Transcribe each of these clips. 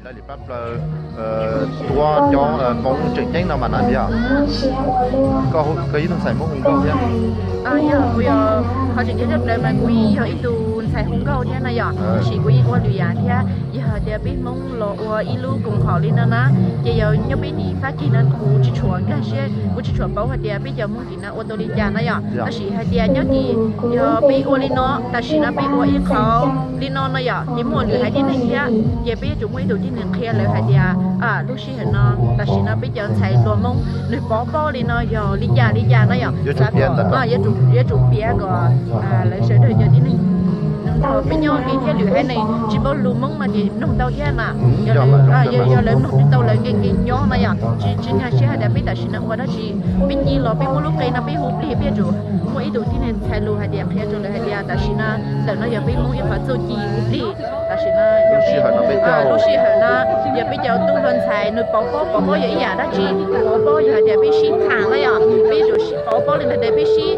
Lawv li pab plaws tuav cov Hmoob tseem ceeb no mas na yog koj ib tug ntxhais Hmoob hu nkauj thiab? Yog kuv yog qhov tseem ceeb tshaj plaws mas kuv yeej yog ib tug ntxhais hu nkauj thiab na yom, tab sis kuv yeej ua lwm yam thiab. Yog hais tias peb Hmoob los ua ib lub koom haum li no na, ces yog nyob peb tim Fab Kis no kuv tsis tshua nkag siab, kuv tsis tshua paub hais tias peb cov Hmoob tim no ua tau li cas na yom. Tab sis hais tias nyob tim yog peb ua li no, tam sim no peb ua ib qho li no no yom, ces muaj lwm haiv tib neeg thiab, ces peb yuav tsum muaj ib tug tib neeg qhia lawv hais tias lub sij hawm no tam sim no peb cov ntxhais hluas Hmoob nws pov pob li no yog li cas li cas na yom. Yuav tsum piav kom lawv sawv daws cov tib neeg nrog peb nyob kev thiab lwm haiv neeg tsis paub lus Hmoob no ces mloog tau thiab na. Yog lawv mloog tsis tau lawv nkees nkees nyob na yom, tsis nkag siab hais tias peb tam sim no ua dab tsi. Peb ci los peb muab lub qe no peb hu plig, peb yuav tsum muaj ib tug tib neeg txhais lus hais tias qhia rau lawv hais tias tam sim no ntawm no yog peb Hmoob ib qhov txuj ci hu plig. Tam sim no lub sij hawm no yog peb cov tub hluas ntxhais nws pov pob, pov pob yog ib yam dab tsi? Pov pob yog hais tias peb sib tham na yom, peb yuav tsum sib pov pob li ntawd, peb sib,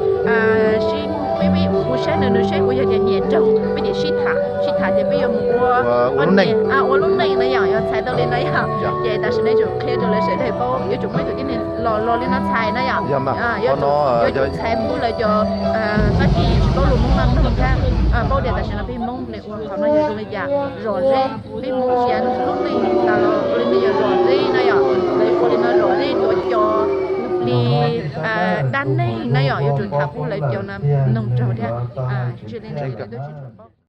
sib, peb, peb kuv saib nws, nws saib kuv, yog tias nyiam raug peb ces sib tham, sib tham ces peb yuav mus ua, ua lub neej na yom, yog txhais tau li na yom. Ces tam sim no yuav tsum qhia rau lawv sawv daws paub, yuav tsum muaj ib tug tib neeg los los li no txhais na yom. Yuav tsum txhais pub lawv cov Fab Kis tsis paub lus Hmoob no mloog thiab, paub tias tam sim no peb Hmoob li ua qhov no yog zoo li cas, zom zeb peb Hmoob ua lub neej tas los ua li no yog zom zeb na yom, lawv ua li no zom zeb tuav cov hu plig dab neeg na yom, yuav tsum tham pub lawv cov no mloog raug thiab. Tsis li ntawd lawv twb tsis tshua paub.